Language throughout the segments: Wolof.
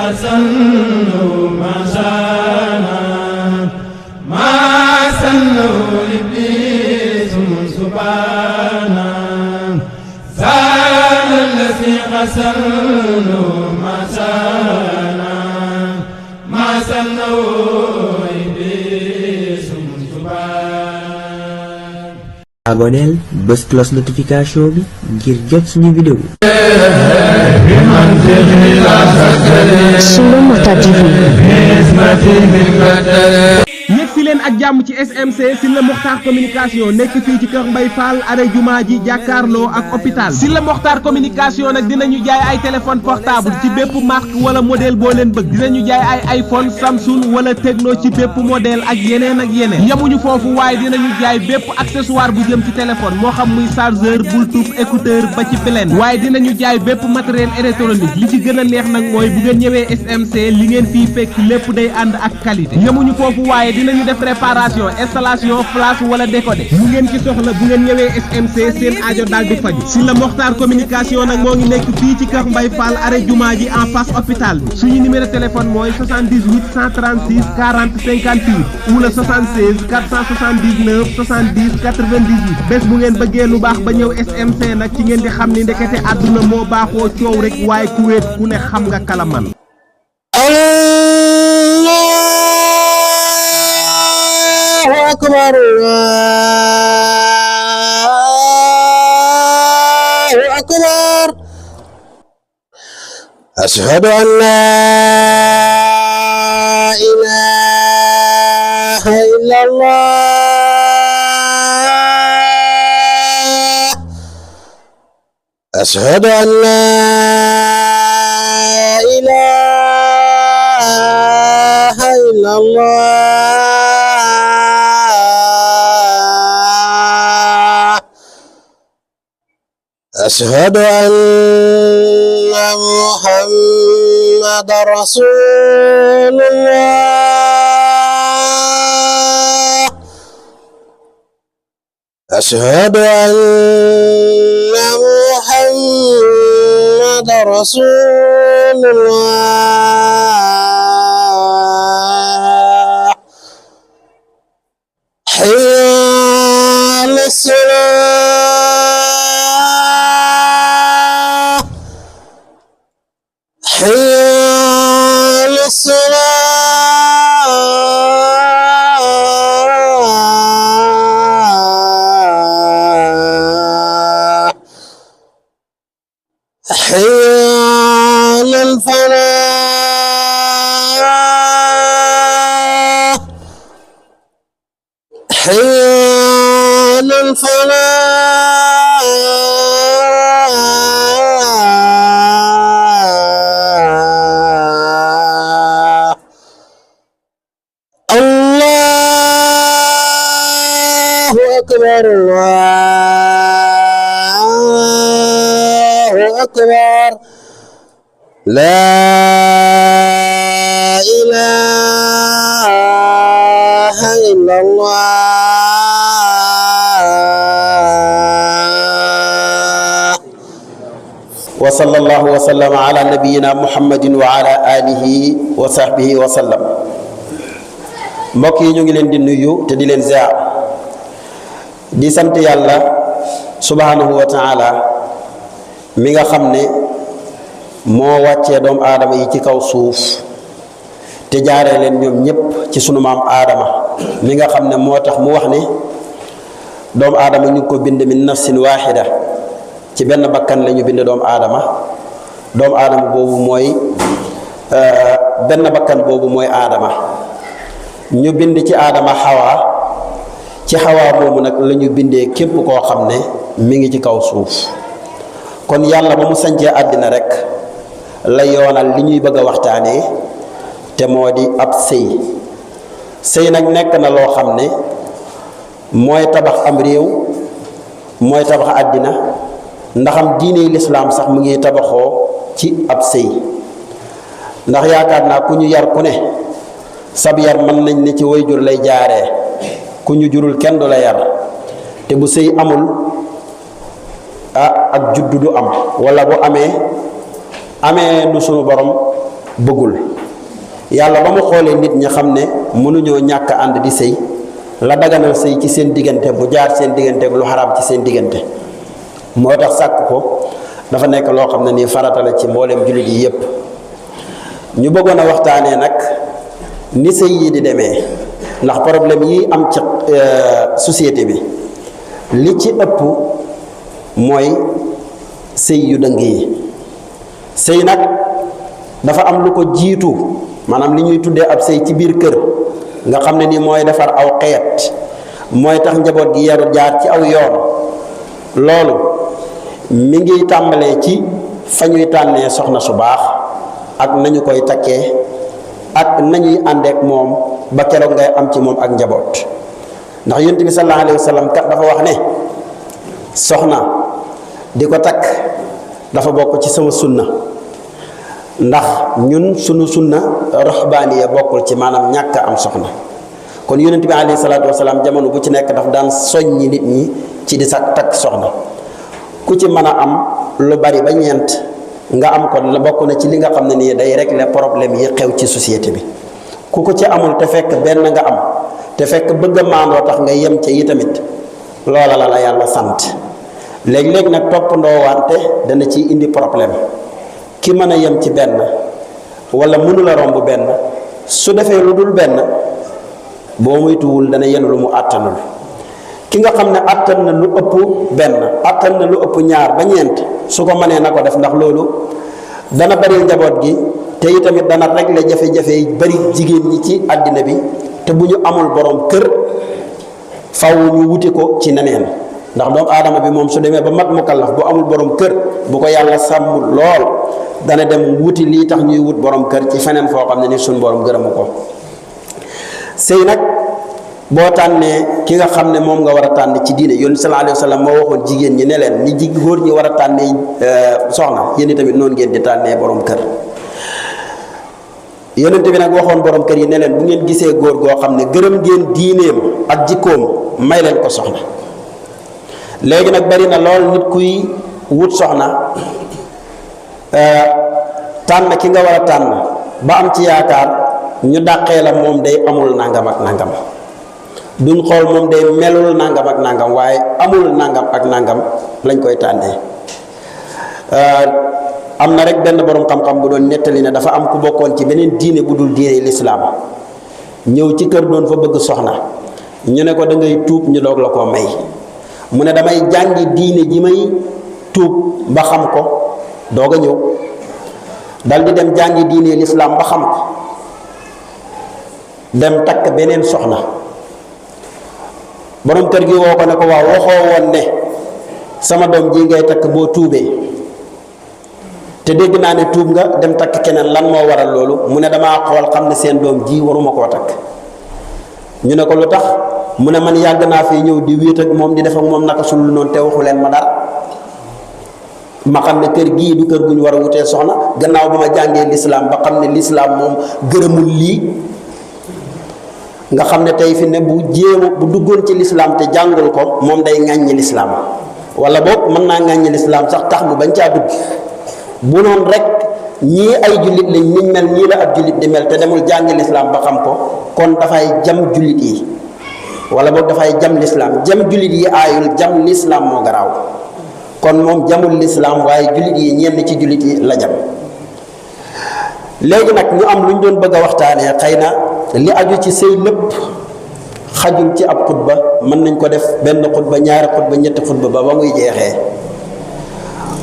أسنه ما شانا ما سنه إبليس سبحانا زال الذي غسلنه ما شانا ما سنه إبليس سبحانا. Abonneel bës cloche notification bi ngir jot suñu vidéo. Sylla Mokhtar TV. yegg si leen ak jàmm ci SMC Sylla Mokhtar communication nekk fii ci kër Mbay Fall arrêt jumaa ji jàkkaarloo ak hôpital Sylla Mokhtar communication nag dinañu jaay ay téléphone portable ci bépp marque wala modèle boo leen bëgg dinañu jaay ay iPhone Samsung wala Tecno ci bépp modèle ak yeneen yemuñu foofu waaye dinañu jaay bépp accessoire bu jëm ci téléphone moo xam muy chargeur Bluetooth écouteur ba ci pleine waaye dinañu jaay bépp matériel électronique li ci gën a neex nag mooy bu ngeen ñëwee SMC li ngeen fii fekk lépp day ànd ak qualité yemuñu foofu waaye dinañu def réparation installation flash wala décoder mu ngeen ci soxla bu ngeen ñëwee SMC seen aajo daal di faju Sylla Mokhtar communication nag moo ngi nekk fii ci kër Mbay Fall arrêt jumaa ji en face hôpital bi suñu numéro téléphone mooy 78 136 40 58 wala 76 479 70 98 bés bu ngeen bëggee lu baax ba ñëw SMC nag ci ngeen di xam ni ndekete àdduna moo baaxoo coow rek waaye ku wéet ku ne xam nga kala man. الله أكبر الله أكبر أشهد أن لا إله إلا الله أشهد أن لا إله إلا الله أشهد أن محمد رسول الله أشهد أن محمد رسول الله حي على الصلاة حي على الصلاة حي على الفلاح حي على الفلاح الله أكبر الله أكبر لا إله إلا الله وصلى الله وسلم على نبينا محمد وعلى آله وصحبه وسلم mbokk yi ñu ngi leen di nuyu te di leen ziar di sant yàlla subhanahu wa taala mi nga xam ne moo wàccee doomu aadama yi ci kaw suuf te jaaree leen ñoom ñépp ci sunu maam aadama mi nga xam ne moo tax mu wax ne doomu aadama ñu ngi ko bind min nafsin waaxida ci benn bakkan la ñu bind doomu aadama boobu mooy benn bakkan boobu mooy aadama ñu bind ci aadama xawaa ci xawaa moomu nag la ñu bindee képp koo xam ne mi ngi ci kaw suuf kon yàlla ba mu sancee àddina rek la yoonal li ñuy bëgg a waxtaanee te moo di ab sëy nag nekk na loo xam ne mooy tabax am réew mooy tabax àddina ndaxam diine lislaam sax mu ngi tabaxoo ci ab sëy ndax yaakaar naa ku ñu yar ku ne sab yar mën nañ ne ci wayjur lay jaaree ku ñu jurul kenn du la yar te bu sëy amul ak juddu du am wala bu amee nu sunu borom bëggul yàlla ba mu xoolee nit ñi xam ne mënuñoo ñàkk ànd di sëy la daganal sëy ci seen diggante mu jaar seen diggante ak lu xaraam ci seen diggante moo tax sàkk ko dafa nekk loo xam ne nii farata la ci mbooleem jullit yi yépp ñu bëggoon a waxtaanee nag ni sëy yi di demee ndax problème yi am ci société bi li ci ëpp mooy sëy yu dëng yi sëy nag dafa am lu ko jiitu maanaam li ñuy tuddee ab sëy ci biir kër nga xam ne ni mooy defar aw xeet mooy tax njaboot gi yaru jaar ci aw yoon loolu mi ngi tàmbalee ci fa ñuy tànnee soxna su baax ak nañu koy takkee ak nañuy àndeek moom ba keroog ngay am ci moom ak njaboot ndax yonent bi sallallahu alayhi wa sallam kat dafa wax ne soxna di ko takk dafa bokk ci sama sunna ndax ñun sunu sunna rahbaaniya bokkul ci maanaam ñàkk am soxna kon yonent bi alayhi salaatu wasalaam jamono bu ci nekk daf daan soññi nit ñi ci di sa takk soxna ku ci mën a am lu bari ba ñeent nga am ko la bokk na ci li nga xam ne nii day régler problème yi xew ci société bi ku ko ci amul te fekk benn nga am te fekk bëgg a maandoo tax nga yem ca yi tamit loola la la yàlla sant léeg-léeg nag toppandoo wante dana ci indi problème ki mën a yem ci benn wala mënula romb benn su defee lu dul benn boo moytuwul dana yenn lu mu àttanul ki nga xam ne àttan na lu ëpp benn àttan na lu ëpp ñaar ba ñeent su ko mënee na ko def ndax loolu dana bari njaboot gi te itamit dana régler jafe-jafe yi bari jigéen ñi ci àddina bi te bu ñu amul borom kër faw ñu wuti ko ci neneen ndax doomu aadama bi moom su demee ba mat mukallaf bu amul borom kër bu ko yàlla sàmmul lool dana dem wuti lii tax ñuy wut borom kër ci feneen foo xam ne ni suñ borom gërëmu ko sëy nag boo tànnee ki nga xam ne moom nga war a tànn ci diine yoon sallallahu alayhi wa sallam moo waxoon jigéen ñi ne leen ni góor ñi war a tànnee soxna yéen tamit noonu ngeen di tànnee borom kër yonent bi nag waxoon borom kër yi ne leen bu ngeen gisee góor goo xam ne gërëm ngeen diineem ak jikkoom may leen ko soxna léegi nag bari na lool nit kuy wut soxna tànn ki nga war a tànn ba am ci yaakaar ñu dàqee la moom day amul nangam ak nangam duñ xool moom day melul nangam ak nangam waaye amul nangam ak nangam lañ koy tànnee am na rek benn borom xam-xam bu doon nettali ne dafa am ku bokkoon ci beneen diine bu dul diine lislaam ñëw ci kër doon fa bëgg soxna ñu ne ko da ngay tuub ñu doog la koo may mu ne damay jàngi diine ji may tuub ba xam ko doog a ñëw dal di dem jàngi diine lislaam ba xam ko dem takk beneen soxna borom kër gi woo ko ne ko waaw waxoo woon ne sama doom ji ngay takk boo tuubee te dégg naa ne tuub nga dem takk keneen lan moo waral loolu mu ne damaa xool xam ne seen doom ji waruma koo takk ñu ne ko lu tax mu ne man yàgg naa fi ñëw di wéet ak moom di def ak moom naka sulul noonu te waxu leen ma dara ma xam ne kër gii du kër gu ñu war a wutee soxna gannaaw ba ma jàngee lislaam ba xam ne lislaam moom gërëmul lii nga xam ne tey fi ne bu duggoon ci lislaam te jàngul ko moom day ŋàññi lislaam wala boog mën naa ŋàññi lislaam sax tax mu bañ caa dugg bu noonu rek ñii ay jullit lañ niñ mel ñii la ab jullit di mel te demul jàngi lislaam ba xam ko kon dafay jam jullit yi wala boog dafay jam lislaam jam jullit yi aayul jam lislaam moo garaaw kon moom jamul lislaam waaye jullit yi ñenn ci jullit yi la jam léegi nag ñu am lu ñu doon bëgg a waxtaanee xëy na li aju ci sëy lépp xajul ci ab xutba mën nañ ko def benn xutba ñaari xutba ñetti xutba ba muy jeexee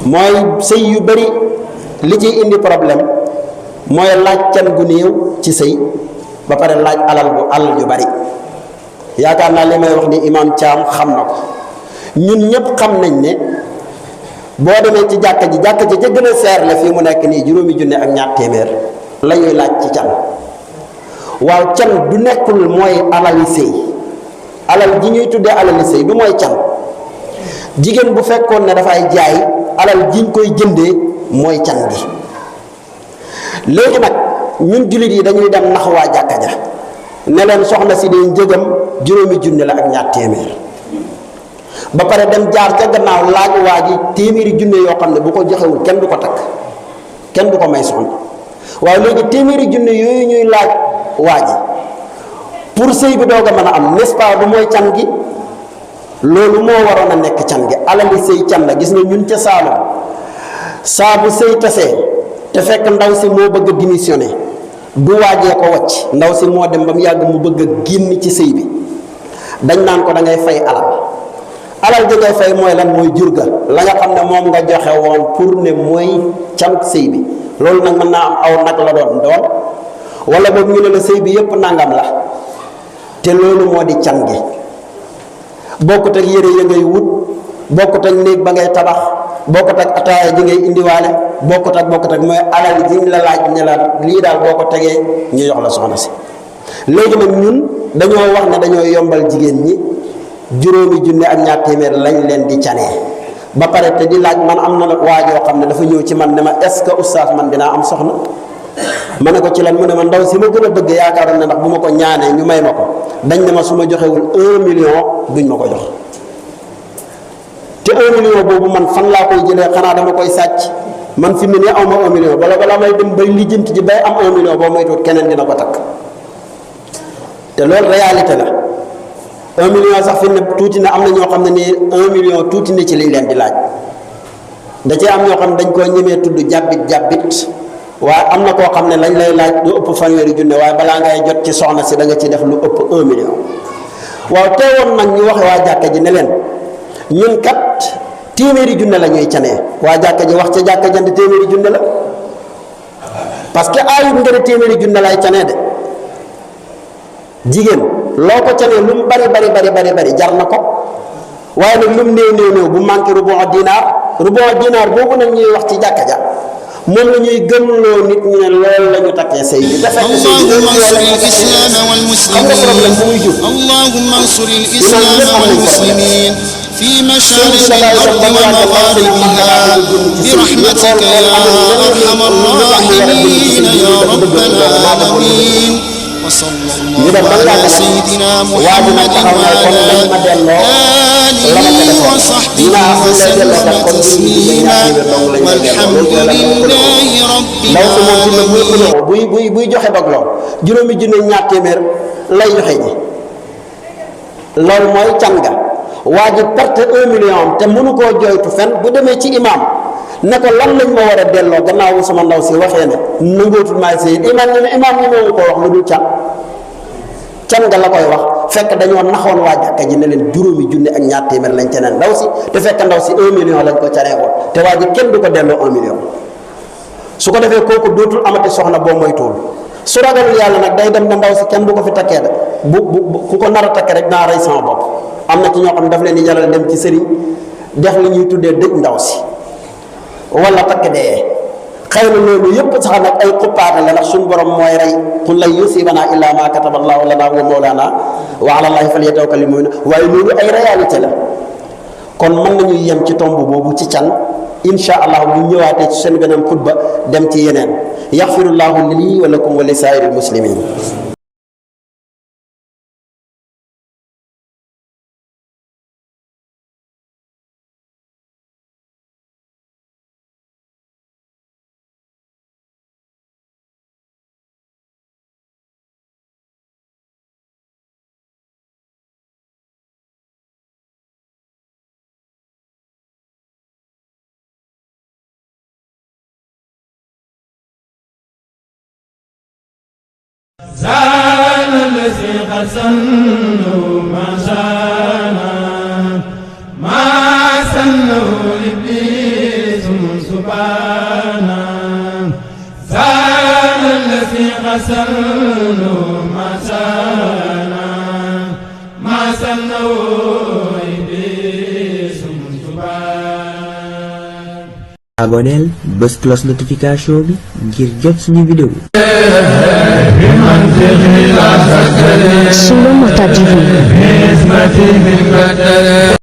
mooy sëy yu bari li ciy indi problème mooy laaj can gu néew ci sëy ba pare laaj alal yu bari yaakaar naa li may wax ni imaam Thiam xam na ko ñun ñëpp xam nañ ne boo demee ci jàkka ji ca gën a seer la fii mu nekk nii juróomi junne ak ñaar téeméer la ñuy laaj ci can waaw can du nekkul mooy alali sëy alal ji ñuy tuddee alali sëy du mooy can jigéen bu fekkoon ne dafay jaay alal jiñ koy jëndee mooy can gi léegi nag ñun jullit yi dañuy dem nax waa jàkka ja ne leen soxna si dee njëgam juróomi junne la ak ñaar téeméer ba pare dem jaar ca gannaaw laaj waa ji téeméeri junne yoo xam ne bu ko joxewul kenn du ko takk kenn du ko may soxna waaw léegi téeméeri junne yooyu ñuy laaj waa ji pour sëy bi doog a mën a am n'est-ce pas du mooy can gi loolu moo waroon a nekk can gi alali sëy can la gis nga ñun ca Saalum saa bu sëy tasee te fekk ndaw si moo bëgg a démissionné du waajee ko wacc ndaw si moo dem ba mu yàgg mu bëgg a génn ci sëy bi dañ naan ko da ngay fay alal ji ngay fay mooy lan mooy jur ga la nga xam ne moom nga joxe woon pour ne mooy can sëy bi loolu nag mën naa am aw nag la doon wala boobu ñu ne la sëy bi yépp nangam la te loolu moo di can gi bokkut ak yére ya ngay wut bokkut ak néeg ba ngay tabax bokkut ak ataaya ji ngay indiwaale bokkut ak mooy alal ji ñu la laaj ne la lii daal boo ko tegee ñu jox la soxna si léegi nag ñun dañoo wax ne dañoo yombal jigéen ñi juróomi junne ak ñaar téeméer lañ leen di canee ba pare te di laaj man am na waajoo xam ne dafa ñëw ci man ne ma est-ce que oustaz man dinaa am soxna ma ne ko ci lan mu ne ma ndaw si ma gën a bëgg yaakaaroon ne ndax bu ma ko ñaanee ñu may ma ko dañ ne ma su ma joxewul 1 million duñ ma ko jox te 1 million boobu man fan laa koy jëlee xanaa dama koy sàcc man fi mu ne aw ma 1 million bala may dem bay lijjanti ji bay am 1 million boo may tuut keneen dina ko takk te loolu réalité la 1 million sax fi ne tuuti na am na ñoo xam ne nii 1 million tuuti na ci liñ leen di laaj da cee am ñoo xam ne dañ koo ñemee tudd jàbbit waaye am na koo xam ne lañ lay laaj du ëpp fanweeri junne waaye balaa ngay jot ci soxna si da nga ci def lu ëpp 1 million waaw teewoon nag ñu waxe waa jàkka ji ne leen ñun kat téeméeri junne la ñuy canee waa jàkka ji wax ca jàkka jënd téeméeri junne la parce que aayut nga ne téeméeri junne lay canee de jigéen loo ko canee lu mu bari jar na ko waaye nag lu mu néew bu manqué rubu dinaar boobu nag ñuy wax ci jàkka ja moom la ñuy gëmloo nit ñi ne loolu la ñu takkee sëy bi te fekk sëy bi اللهم انصر الإسلام والمسلمين في مشارق الأرض ومغاربها برحمتك يا أرحم الراحمين يا رب العالمين وصلى الله على سيدنا محمد وعلى آله وصحبه وسلم تسليما والحمد لله رب العالمين buy joxe dog lool juróomi junne ñaar téeméer lay joxe ji loolu mooy can ga waa ji perte 1 million te mënu koo jooytu fen bu demee ci imam ne ko lan lañ ma war a delloo gannaaw sama ndaw si waxee ne nangootul maay sëy imam ñi moomu ko wax lu dul can nga la koy wax fekk dañoo naxoon waa jàkka ji ne leen juróomi junne ak ñaar téeméer lañ ca neen ndaw si te fekk ndaw si 1 million lañ ko canee woon te waa ji kenn du ko delloo 1 million su ko defee kooku dootul amati soxna boo moytuwul su ragalul yàlla nag day dem ne ndaw si kenn du ko fi takkee de bu ku ko nar a takke rek naa rey sama bopp am na ci ñoo xam ne daf leen di jaral dem ci sëriñ def li ñuy tuddee dëj ndaw si wala takk dee xëy na loolu yëpp sax nag ay xuppaate la ndax suñu borom mooy rey qul lan yusiibanaa illaa maa kataba allaahu lanaa wa mawlaanaa wa alaa llaahi falyatawakkalil mu'minuun waaye loolu ay réalité la kon mën nañu yem ci tomb boobu ci can insha allah bu ñëwaatee ci seen beneen xutba dem ci yeneen yaxfirullahu lii wa lakum wa li saa'iril muslimiin زال الذي قد سنوا ما شانا ما سنوا لإبليس سبحانا زال الذي قد سنوا ما شانا ما سنوا إبليس سبحانا. aboneel bës cloche notification bi ngir jot suñu vidéo. Solo Mota TV.